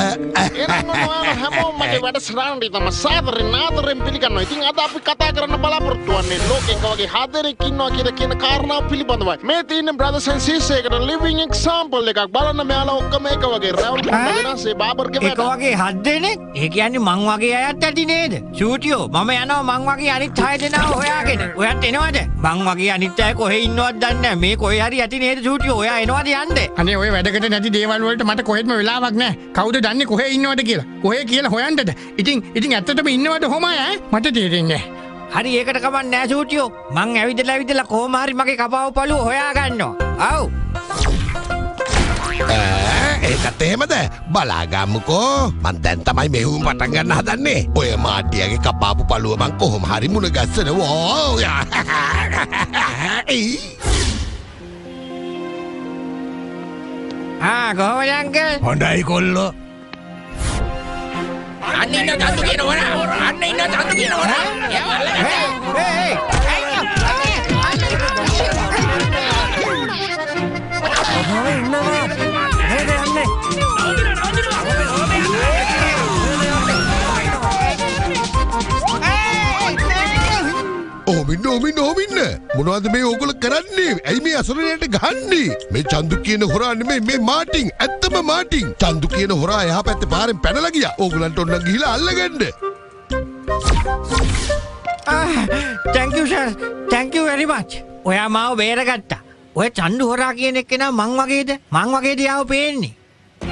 එහෙනම් ඔන්න ඔයාලා හැමෝම මගේ වැඩසටහනට ඉතාම සාදරෙන් ආදරෙන් පිළිගන්නවා. ඉතින් අද අපි කතා කරන්න බලාපොරොත්තු වෙන්නේ ලෝකෙ එක වගේ හත් දෙනෙක් ඉන්නවා කියලා කියන කාරණාව පිළිබඳවයි. මේ තියෙන brothers and sisters එකට living example එකක්. බලන්න මෙයාලා ඔක්කොම එක වගේ. රවුම් වෙනස් ඒ බාබර්ගේ වැඩ. එක වගේ හත් දෙනෙක්? ඒ කියන්නේ මං වගේ අයත් ඇති නේද? චූටියෝ මම යනවා මං වගේ අනිත් හය දෙනාව හොයාගෙන. ඔයත් එනවද? මං වගේ අනිත් අය කොහේ ඉන්නවද දන්නේ නැහැ. මේ කොහේ හරි ඇති නේද චූටියෝ? ඔයා එනවද යන්න? අනේ ඔය වැඩකට නැති දේවල් වලට මට කොහෙත්ම වෙලාවක් නැහැ. කවුද දන්නේ කොහේ ඉන්නවද කියලා? කොහේ කියලා හොයන්නද? ඉතින් ඉතින් ඇත්තටම ඉන්නවද කොහොම ඈ? මට තේරෙන්නේ නැහැ. හරි ඒකට කමක් නෑ චූටියෝ. මං ඇවිදලා ඇවිදලා කොහොම හරි මගේ කපාව පළුව හොයා ගන්නවා. ආව්. ඒකත් එහෙමද? බලාගමුකෝ. මං දැන් තමයි මෙහෙයුම් පටන් ගන්න හදන්නේ. ඔය මාටියාගේ කපාපු පළුව මං කොහොම හරි මුණ ගස්සනවා. ආ කොහොමද අංකල්? හොඳයි කොල්ලෝ. අන්න ඉන්න චන්දු කියන හොරා. අන්න ඉන්න චන්දු කියන හොරා. ඒ ඒ ඉන්නවා. නේද යන්නේ? ඔහොම ඉන්න ඔහොම ඉන්න ඔහොම ඉන්න. මොනවද මේ ඕගොල්ලෝ කරන්නේ? ඇයි මේ අසරණයට ගහන්නේ? මේ චන්දු කියන හොරා නෙමෙයි මේ මාටින්. ඇත්තම මාටින්. චන්දු කියන හොරා එහා පැත්තේ පාරෙන් පැනලා ගියා. ඕගොල්ලන්ට ඕන නම් ගිහිලා අල්ලගන්න. Thank you sir. Thank you very much. ඔයා මාව බේරගත්තා. ඔය චන්දු හොරා කියන එක්කෙනා මං වගේද? මං වගේද යාව පේන්නේ?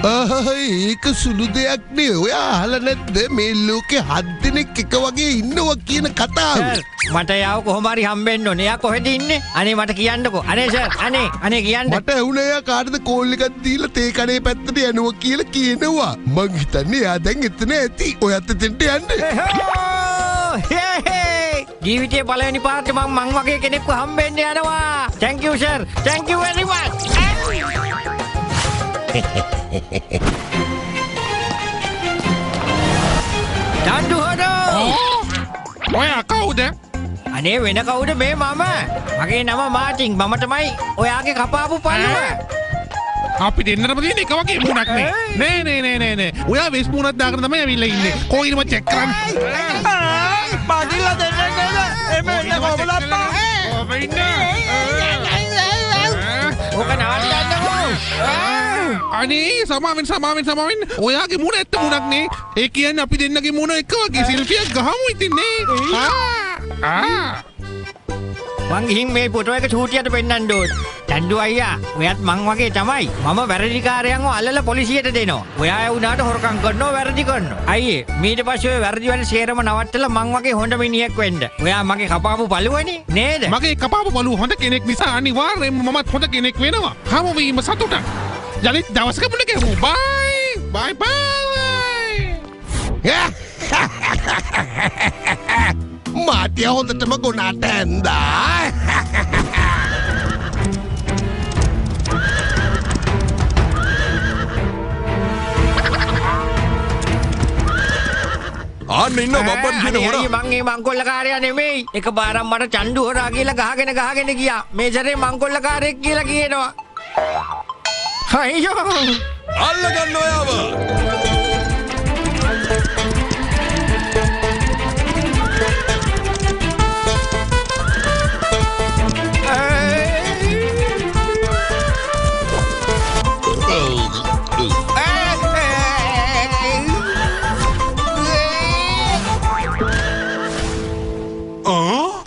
ඒක සුළු දෙයක් නේ. ඔයා අහලා නැද්ද මේ ලෝකේ හත් දෙනෙක් එක වගේ ඉන්නවා කියන කතාව? මට යාව කොහොම හරි හම්බෙන්න ඕනේ. එයා කොහෙද ඉන්නේ? අනේ මට කියන්නකෝ. අනේ සර්, අනේ අනේ කියන්න. මට ඇහුණා එයා කාටද කෝල් එකක් දීලා තේ කඩේ පැත්තට යනවා කියලා කියනවා. මං හිතන්නේ එයා දැන් එතන ඇති. ඔයත් එතෙන්ට යන්න. ජීවිතේ පළවෙනි පාරට මං මං වගේ කෙනෙක්ව හම්බෙන්න යනවා. Thank you sir. Thank you very much. Chandu හොරෝ. ඔයා කවුද? අනේ වෙන කවුද මේ මම? මගේ නම මාටින්. මම තමයි ඔයාගේ කපාපු පළුව. අපි දෙන්නටම තියෙන එක වගේ මූණක් නේ. නෑ නෑ නෑ නෑ නෑ. ඔයා වෙස් මූණක් දාගෙන තමයි ඇවිල්ලා ඉන්නේ. කොයිනම චෙක් කරන්න. බදිලා දෙන්නේ නේද? එමෙ ඉන්න කොහොමද අප්පා? කොහොම ඉන්නේ? ඕක නවත්තන්නකෝ. අනේ සමාවෙන් සමාවෙන් සමාවෙන්. ඔයාගේ මූණ ඇත්ත මූණක් නේ. ඒ කියන්නේ අපි දෙන්නගේ මූණ එක වගේ. සෙල්ෆියක් ගහමු ඉතින් නේ. ආ මං ගිහින් මේ ෆොටෝ එක චූටියට පෙන්නන්න ඕනේ. චන්දු අයියා ඔයත් මං වගේ තමයි. මම වැරදිකාරයන්ව අල්ලලා පොලිසියට දෙනවා. ඔයා ඒ වුණාට හොරකම් කරනවා වැරදි කරනවා. අයියේ මීට පස්සේ ඔය වැරදි වැඩ සේරම නවත්තලා මං වගේ හොඳ මිනිහෙක් වෙන්න. ඔයා මගේ කපාපු පළුවනේ නේද? මගේ කපාපු පළුව හොඳ කෙනෙක් නිසා අනිවාර්යයෙන්ම මමත් හොඳ කෙනෙක් වෙනවා. හමුවීම සතුටක්. යලිත් දවසක මුණ ගැහමු. බයි බයි බයි. මාටියා හොඳටම ගොනාට ඇන්දා. අන්න ඉන්න බබ්බන් කියන හොරා. අනේ මං ඒ මංකොල්ලකාරයා නෙමෙයි. එකපාරක් මට චන්දු හොරා කියලා ගහගෙන ගහගෙන ගියා. මේ සැරේ මංකොල්ලකාරයෙක් කියලා කියනවා. අයියෝ අල්ලගන්න ඔයාව.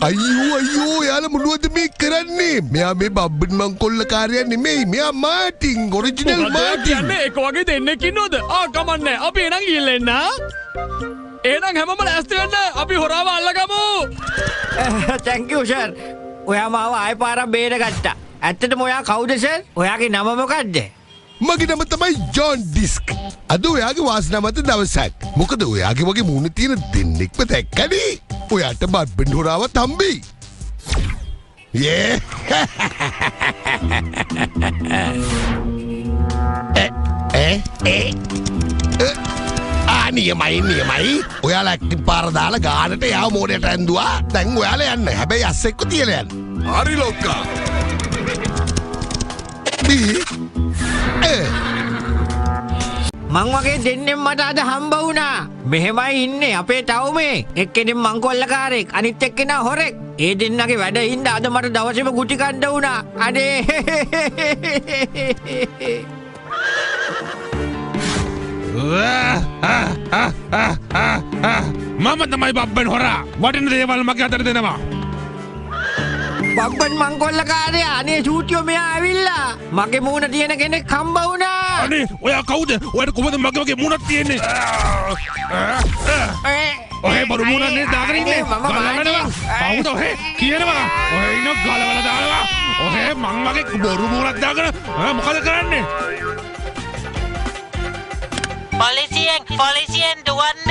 අයියෝ අයියෝ යාලා මොනවද මේ කරන්නේ? මෙයා මේ බබ්බන් මංකොල්ලකාරයා නෙමෙයි. මෙයා මාටින්, ඔරිජිනල් මාටින්. කියන්නේ එක වගේ දෙන්නෙක් ඉන්නවද? ආ කමන්නේ. අපි එහෙනම් ගිහිල්ලා එන්න. එහෙනම් හැමෝම ලෑස්ති වෙන්න. අපි හොරාව අල්ලගමු. Thank you sir. ඔයා මාව ආයෙ පාරක් බේරගත්තා. ඇත්තටම ඔයා කවුද සර්? ඔයාගේ නම මොකද්ද? මගේ නම තමයි ජෝන් ඩිස්ක්. අද ඔයාගේ වාසනාවන්ත දවසක්. මොකද ඔයාගේ වගේ මූණ තියෙන දෙන්නෙක්ම දැක්කනේ. ඔයාට බබ්බන් හොරාවත් හම්බෙයි. යේ ඒ ඒ ආ නියමයි නියමයි. ඔයාලා ඇක්ටිව් පාර දාලා ගානට යාව මෝඩයට ඇන්දුවා. දැන් ඔයාලා යන්න. හැබැයි අස් එක්ක තියලා යන්න. හරි ලොක්කා. බී ඒ මං වගේ දෙන්නෙක් මට අද හම්බ වුණා. මෙහෙමයි ඉන්නේ අපේ ටවුමේ. එක්කෙනෙක් මංකොල්ලකාරයෙක්, අනිත් එක්කෙනා හොරෙක්. ඒ දෙන්නගේ වැඩ හින්දා අද මට දවසේම ගුටි කන්න වුණා. අනේ මම තමයි බබ්බන් හොරා. වටින දේවල් මගේ අතට දෙනවා. බබ්බන් මංකොල්ලකාරයා, අනේ චූටියෝ මෙයා ඇවිල්ලා. මගේ මූණ තියෙන කෙනෙක් හම්බ වුණා. අනේ ඔයා කවුද? ඔයාට කොහොමද මගේ වගේ මූණක් තියෙන්නේ? ඔහේ බොරු මූණක් නේ දාගෙන ඉන්නේ. ගලවනවා. කවුද ඔහේ? කියනවා. ඔහේ ඉන්න ගලවලා දානවා. ඔහේ මං වගේ බොරු මූණක් දාගෙන මොකද කරන්නේ? පොලිසියෙන් පොලිසියෙන් දුවන්න.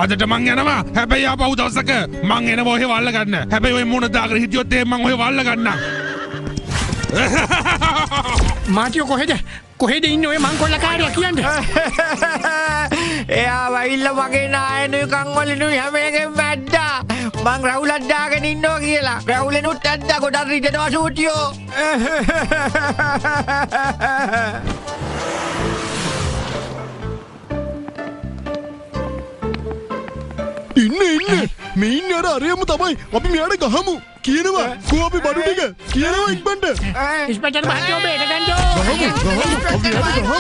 අදට මං යනවා. හැබැයි ආපහු දවසක මං එනවා ඔහෙ වල්ල ගන්න. හැබැයි ඔය මූණ දාගෙන හිටියොත් එහෙම මං ඔහෙ වල්ල ගන්නම්. මාටියෝ කොහෙද? කොහෙද ඉන්නේ ඔය මංකොල්ලකාරයා කියන්න? එයා වයිල්ලා මගේ නායනුයි කන් වලිනුයි හැම එකෙම ඇද්දා. මං රවුලක් දාගෙන ඉන්නවා කියලා. රවුලෙනුත් ඇද්දා. ගොඩක් රිදෙනවා සූටියෝ. ඉන්න ඉන්න මේ ඉන්නේ අර අරයම තමයි. අපි මෙයාට ගහමු කියනවා. කෝ අපි බඩු ටික කියනවා ඉක්මනට. ඉස්පෙක්ටර් මහත්තයෝ බේර ගන්නෝ. ගහමු ගහමු අපි එයාට ගහමු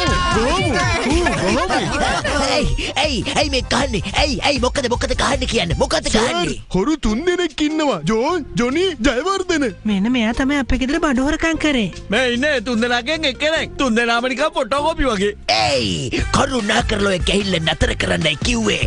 ගහමු ගහමු. ඇයි ඇයි ඇයි මේ ගහන්නේ? ඇයි ඇයි මොකද මොකද ගහන්නේ කියන්නේ? මොකද ගහන්නේ? හොරු තුන් දෙනෙක් ඉන්නවා. John, Johnny, Jayawardena. මෙන්න මෙයා තමයි අපේ ගෙදර බඩු හොරකම් කරේ. මේ ඉන්නේ තුන් දෙනාගෙන් එක්කෙනෙක්. තුන් දෙනාම නිකන් ෆොටෝකොපි වගේ. ඒයි කරුණා කරලා ඔය ගැහිල්ල නතර කරන්නයි කිව්වේ.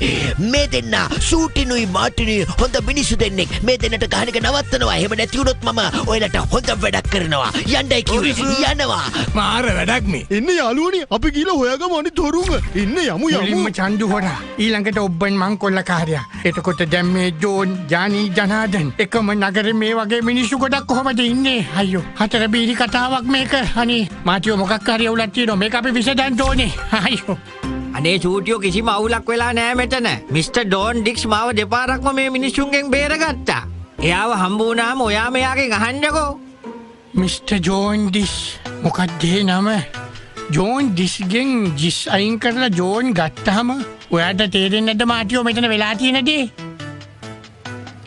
මේ දෙන්න සූටිනුයි මාටිනුයි හොඳ මිනිස්සු දෙන්නෙක්. මේ දෙන්නට ගහන එක නවත්තනවා. එහෙම නැති වුණොත් මම ඔයාලට හොඳ වැඩක් කරනවා. යන්නයි කිව්වේ. යනවා. මාර වැඩක් මේ. එන්න යාළුවනේ අපි ගිහලා හොයාගමු අනිත් හොරුන්ව. එන්න යමු යමු. මුලින්ම චන්දු හොරා, ඊළඟට ඔබ්බන් මංකොල්ලකාරයා. එතකොට දැන් මේ ජෝන්, ජානි, ජනාදන් එකම නගරේ මේ වගේ මිනිස්සු ගොඩක් කොහමද ඉන්නේ? අයියෝ හතර බීරි කතාවක් මේක. අනේ මාටියෝ මොකක් හරි අවුලක් තියෙනවා. මේක අපි විසඳන්න ඕනේ. අයියෝ අනේ චූටියෝ කිසිම අවුලක් වෙලා නෑ මෙතන. මිස්ටර් ඩෝන් ඩික්ස් මාව දෙපාරක්ම මේ මිනිස්සුන්ගෙන් බේරගත්තා. එයාව හම්බ වුණාම ඔයා මෙයාගෙන් අහන්නකෝ. මිස්ටර් ජෝන් ඩිස් මොකක්ද ඒ නම? ජෝන් ඩිස්ගෙන් ජිස් අයින් කරලා ජෝන් ගත්තාම ඔයාට තේරෙන්නේ නැද්ද මාටියෝ මෙතන වෙලා තියෙන දේ?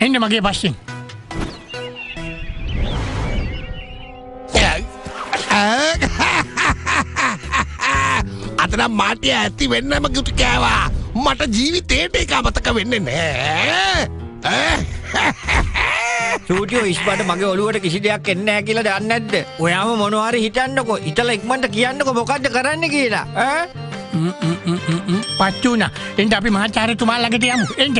එන්න මගේ පස්සෙන්. අද නම් මාටිය ඇති වෙන්නම ගුටි කෑවා. මට ජීවිතේට ඒක අමතක වෙන්නේ නෑ. චූටියෝ ඉස්පට මගේ ඔළුවට කිසි දෙයක් එන්නේ නැහැ කියලා දන්නේ නැද්ද? ඔයාම මොනවා හරි හිතන්නකෝ. හිතලා ඉක්මනට කියන්නකෝ මොකද්ද කරන්න කියලා. ඈ? පත්තු වුණා. එන්න අපි මහාචාර්යතුමා ළඟට යමු. එන්න.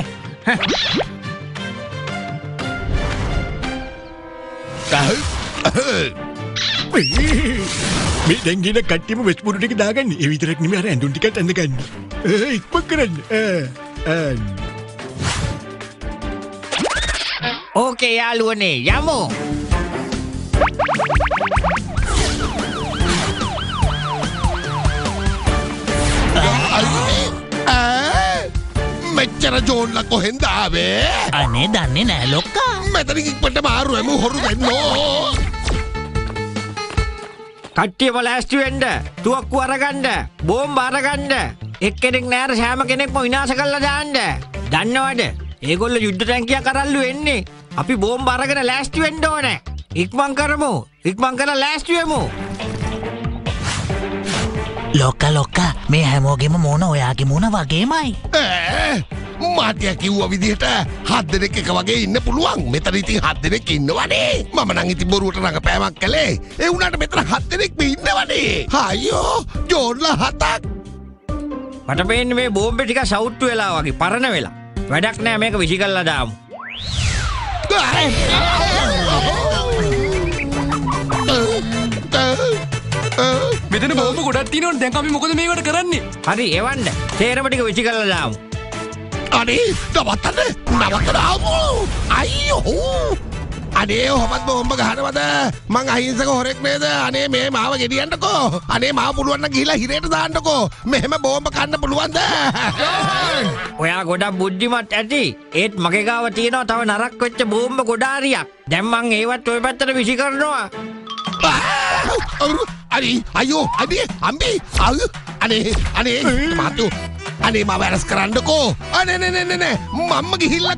මේ දැන් ගින කට්ටියම වෙස් බොරු ටික දාගන්න. ඒ විතරක් නෙමෙයි අර ඇඳුම් ටිකත් ඇඳගන්න. ඉක්මන් කරන්න. ඕකේ යාළුවනේ යමු. මෙච්චර ජෝන්ලා කොහෙන්ද ආවේ? අනේ දන්නේ නෑ ලොක්කා. මෙතනින් ඉක්මනට මාරු වෙමු හොරු දෙන්නෝ. කට්ටියම ලෑස්ති වෙන්න. තුවක්කු අරගන්න, බෝම්බ අරගන්න. එක්කෙනෙක් නෑර සෑම කෙනෙක්ම විනාශ කරලා දාන්න. දන්නවද? ඒගොල්ලෝ යුද්ධ ටැංකියක් අරල්ලු එන්නේ. අපි බෝම්බ අරගෙන ලෑස්ති වෙන්න ඕනේ. ඉක්මන් කරමු. ඉක්මන් කරලා ලෑස්ති වෙමු. ලොක්කා ලොක්කා මේ හැමෝගෙම මූණ ඔයාගේ මූණ වගේමයි. මාටියා කිව්ව විදිහට හත් දෙනෙක් එක වගේ ඉන්න පුළුවන්. මෙතන ඉතින් හත් දෙනෙක් ඉන්නවනේ. මම නම් ඉතින් බොරුවට රඟපෑමක් කළේ. ඒ වුණාට මෙතන හත් දෙනෙක් මේ ඉන්නවනේ. අයියෝ ජෝන්ලා හතක්. මට පේන්නේ මේ බෝම්බේ ටික සවුට්ටු වෙලා වගේ පරණ වෙලා. වැඩක් නෑ මේක විසි කරලා දාමු. මෙතන බෝම්බ ගොඩක් තියෙනවනේ. දැන් අපි මොකද මේවට කරන්නේ? හරි එවන්න. තේරම ටික විසි කරලා දාමු. අනේ නවත්තන්න නවත්තන්න ආවෝ. අයියෝ අනේ ඔහොමත් බෝම්බ ගහනවද? මං අහිංසක හොරෙක් නේද? අනේ මේ මාව ගෙඩියන්නකෝ. අනේ මාව පුළුවන් නම් ගිහිලා හිරේට දාන්නකෝ. මෙහෙම බෝම්බ කන්න පුළුවන්ද? ඔයා ගොඩක් බුද්ධිමත් ඇති. ඒත් මගේ ගාව තියෙනවා තව නරක වෙච්ච බෝම්බ ගොඩාරියක්. දැන් මං ඒවත් ඔය පැත්තට විසි කරනවා. අනේ අයියෝ අනේ අම්බි අනේ අනේ මහත්තයෝ අනේ මාව ඇරස් කරන්නකෝ. අනේ නේ නේ නේ මම්ම ගිහිල්ලා